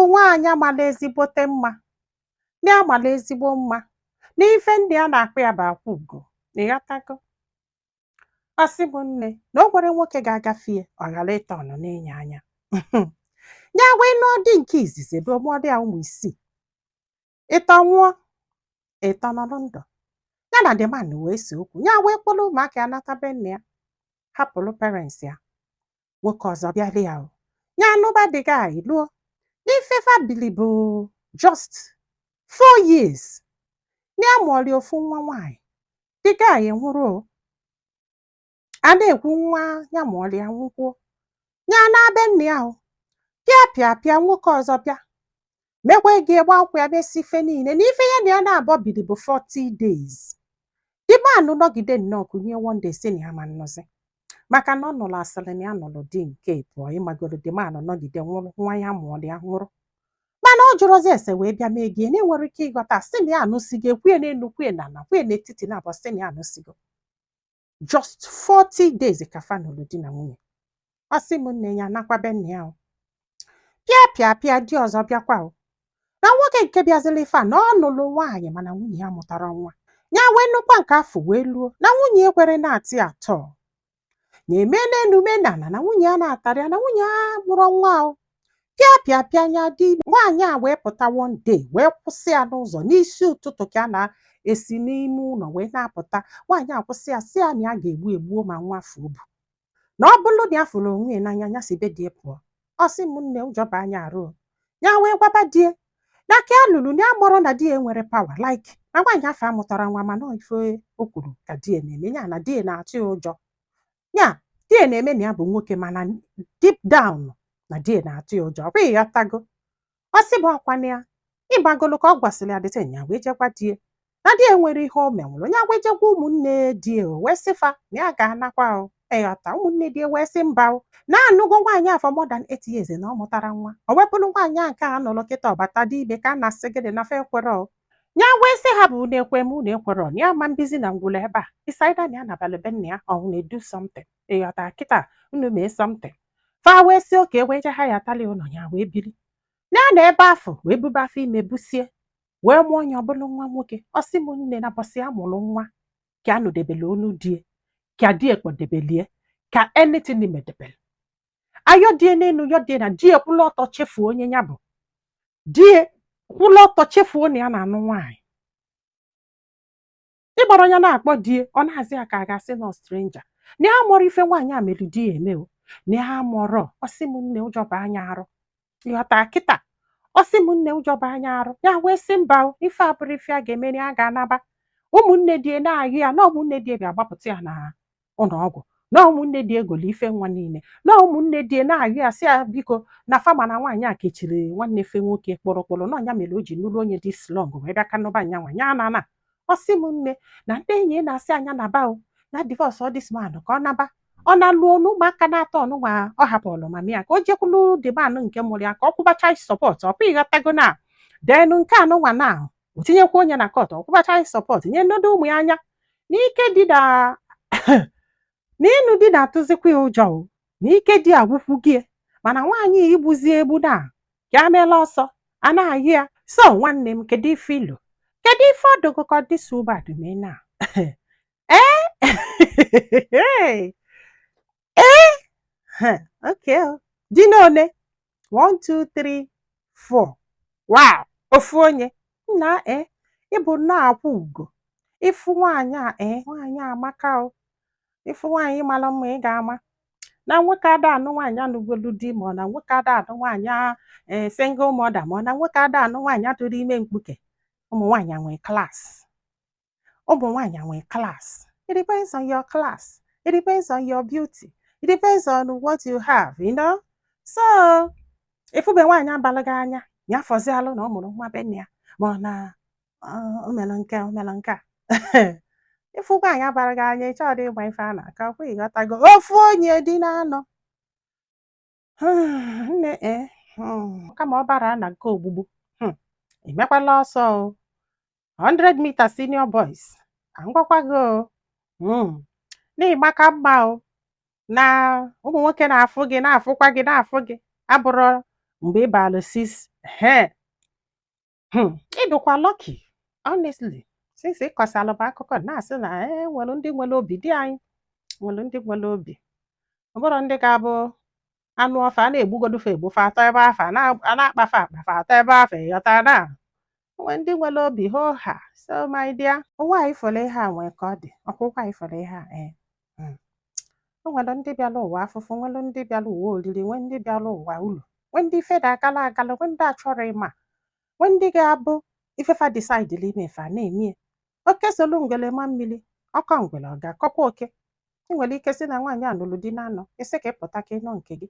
Nwaanyị mara ezigbote mma, na ya mara ezigbo mma, na ife ndị a na-akpọ ya bụ akwa ugo. Ịghọtago? Ọ sị m, nne, na o nwere nwoke ga-agafe ya, ọ ghara ịta ọnụ n'enye anya ya. Wee nụọ di nke izizi, ruo mụọ ya ụmụ isii, ịtọ nwụọ, ịtọ nọrọ ndụ. Ya na the man wee see okwu, ya wee kpọrọ ụmụaka ya nata be nne ya, hapụrụ parents ya. Nwoke ọzọ bịara ya o, ya anụba the guy, luo n'ife family bụ just 4 years, ya mụọrọ ofu nwa nwaanyị. The guy nwụrụ o, a na-ekwu nwa ya mụọrọ ya nwụkwuo. Ya na be nne ya o, pịa pịa pịa, nwoke ọzọ bịa mekwa ego, gba akwụ ya, mesi ife niile na ife. Ya na ya na-abọ biri bụ 40 days. The man nọgide nnọọ kụnye one day, si na ya ma nnọzi, maka na ọ nụrụ asịrị na ya nụrụ di nke pụọ. Ịmagoro, the man nọgide nwụrụ, nwa ya mụọrọ ya nwụrụ, mana ọ jụrụzi ese wee bịa mee gị na enwere ike ịghọta, sị na ya anụsigo. Ekwuye n'elu, kwuye na ala, kwuye n'etiti, na abụọ, sị na ya anụsigo. Just 40 days ka fa nụrụ di na nwunye. Ọ sị m, nne, ya nakwa be nne ya o, pịa pịa pịa, di ọzọ bịakwa o. Na nwoke nke bịaziri ife a, na ọ nụrụ nwaanyị, mana nwunye ya mụtara nwa. Ya wee nụkwa nke afọ, wee luo na nwunye ekwere na-atị atọ na eme n'enu mee n'ala, na nwunye ya na-atarị ya, na nwunye ya mụrụ nwa o. Pịa pịa pịa, anya dị ime. Nwaanyị a wee pụta one day, wee kwụsị ya n'ụzọ n'isi ụtụtụ, ka a na-esi n'ime ụlọ wee na-apụta. Nwaanyị a kwụsị ya, sị ya na ya ga-egbu egbuo ma nwa afọ o bu, na ọ bụrụ na ya fụrụ onwe ya n'anya, ya si be die pụọ. Ọ sị m, nne, ụjọ bụ anya arụ o. Ya wee gwaba die na ka ya lụrụ, na ya mụrụ na di ya nwere power, like na nwaanyị afọ amụtara nwa, mana ọ ife o kwuru ka di ya na-eme ya, na di ya na-atụ ya ụjọ. Ya di ya na-eme na ya bụ nwoke, mana deep down na di ya na-atụ ya ụjọ. Ọ bụghị ya tago. Ọ sị bụ ọkwana ya ịgbagolo ka ọ gwasịrị ya dịte. Ya wee jekwa die na di ya nwere ihe o menwụrụ. Ya wee jekwa ụmụnne di ya o, wee sị fa na ya ga-anakwa o. Ịghọta? Ụmụnne di ya wee sị mba o, na-anụgo nwaanyị a for more than 8 years, na ọ mụtara nwa. O wepụrụ nwaanyị a nke a nụrụ kịta, ọbata dị ime, ka a na-asị gịnị na fa ekwere o. Ya wee sị ha bụ na ekwe m na ekwere na ya ma mbizi na ngwụla ebe a isaida, na ya nabalị be nna ya, ọ na-edu something. Ịghọta? Kịta unu mee something. Fa wee sị oke, wee je ha ya tali ụlọ ya, wee biri ya na ebe afọ, wee bube afọ ime, busie, wee mụọ ya, ọbụlụ nwa nwoke. Ọ sị m, nne, na bọsị a mụrụ nwa, ka a nụdebele onu die, ka die kpọdebelie, ka anything medebele ayọ die n'elu yọ die, na die kwụla ọtọ chefuo onye ya bụ die, kwụla ọtọ chefuo na ya na-anụ nwaanyị. Ịgbara onye na-akpọ die, ọ na-azị ya ka a ga-asị nọ stranger, na ya mụrụ ife nwaanyị a mere di ya eme o, na ya mụrọ. Ọ sị m, nne, ụjọ bụ anya arụ. Ịghọta kịta? Ọ sị m, nne, ụjọ bụ anya arụ. Ya wee sị mba o, ife a bụrụ ife a ga-eme, na ya ga-anaba. Ụmụnne die na-ayụ ya, na ụmụnne die bịa gbapụta ya na ụlọ ọgwụ, na ụmụnne die egoli ife nwa niile, na ụmụnne die na-ayụ ya, sị ya biko, na fama na nwaanyị a kechiri nwanne fe nwoke kpụrụ kpụrụ, na ọnya mere o ji nụrụ onye dị slong, wee bịa ka nụba nya nwa ya na na. Ọ sị m, nne, na ndị enyi ya na-asị anya naba o, na divorce ọ this man, ka ọ naba, ọ na-alụọ n'ụmụaka na-atọ ọnụnwa ọ hapụrụ mama ya, ka o jekwulu the man nke mụrụ ya, ka ọ kwụba child support. Ọ kwa ịghọtago? Na denu nke anụnwa na o tinyekwa onye na court, ọ kwụba child support, nye nnodo ụmụ ya anya. N'ike dị na na ịnụ di na-atụzikwa ya ụjọ o, na ike dị agwụkwu gị, mana nwaanyị igbuzi egbu na ka a meela ọsọ a na-ayị ya. So nwanne m, kedu ife ilo, kedu ife ọdụgụ ka ọ dị so bad mee na ee ee? Okay o. Di na one, 1 2 3 4, wow, ofu onye nna e ịbụ nnọọ akwa ugo. Ịfụ nwaanyị a, ee, nwaanyị a amaka o. Ịfụ nwaanyị mara mma, ị ga-ama na nwoke ada anụ nwaanyị anụgolu di, ma ọ na nwoke ada anụ nwaanyị ee single mother, ma ọ na nwoke ada anụ nwaanyị atụrụ ime mkpuke. Ụmụ nwaanyị nwee class, ụmụ nwaanyị nwee class. It depends on your class, it depends on your beauty, it depends on what you have. So ịfụbe nwaanyị abalị gị anya ya, fọzialụ na ọ mụrụ nwa be nne ya, ma ọ na o mere nke o mere nke a. Ịfụ nwaanyị abara gị anya, ị chọọ ịgba ife a na-akọ kwa. Ịghọtago? Ofu onye dị na-anọ, nne e, kama ọ bara na nke ogbugbu. Emekwala ọsọ o 100 meter senior boys, ka m gwakwa gị o. N'ịgbaka mma o, na ụmụ nwoke na-afụ gị, na-afụkwa gị, na-afụ gị, abụrọ mgbe ị balụ 6 Ehe, ịdụkwa lucky, honestly, since ịkọsalụ m akụkọ na-asị na e nwere ndị nwere obi di anyị, nwere ndị nwere obi. Ọ bụrụ ndị ga-abụ anụ ọfa a na-egbugodufe egbufe atọ ebe afa a na-akpafe akpafe atọ ebe afa, ịghọta na nwee ndị nwere obi hoo ha. So my dear, ụwa anyị fọrọ ihe a nwee ka ọ dị. Ọkwụkwa anyị fọrọ ihe a, ee, o nwere ndị bịara ụwa afụfụ, nwere ndị bịara ụwa oriri, nwee ndị bịara ụwa ulu, nwee ndị ife da agala agala, nwee ndị achọrọ ịma, nwee ndị ga-abụ ifefa decide ime ife a na-eme. Oke solu ngwele ma mmiri ọkọ, ngwele ọ ga-akọkwa oke. Ị nwere ike sị na nwaanyị a nụrụ di na-anọ isi ka ị pụta ka ị nọ nke gị,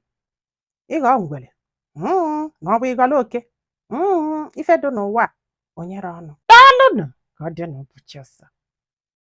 ịghọ ngwere ma ọ bụ ịghọrọ oke. Ife dị n'ụwa a onyere ọnụ. Daalụnụ, ka ọ dị n'ụbọchị ọzọ.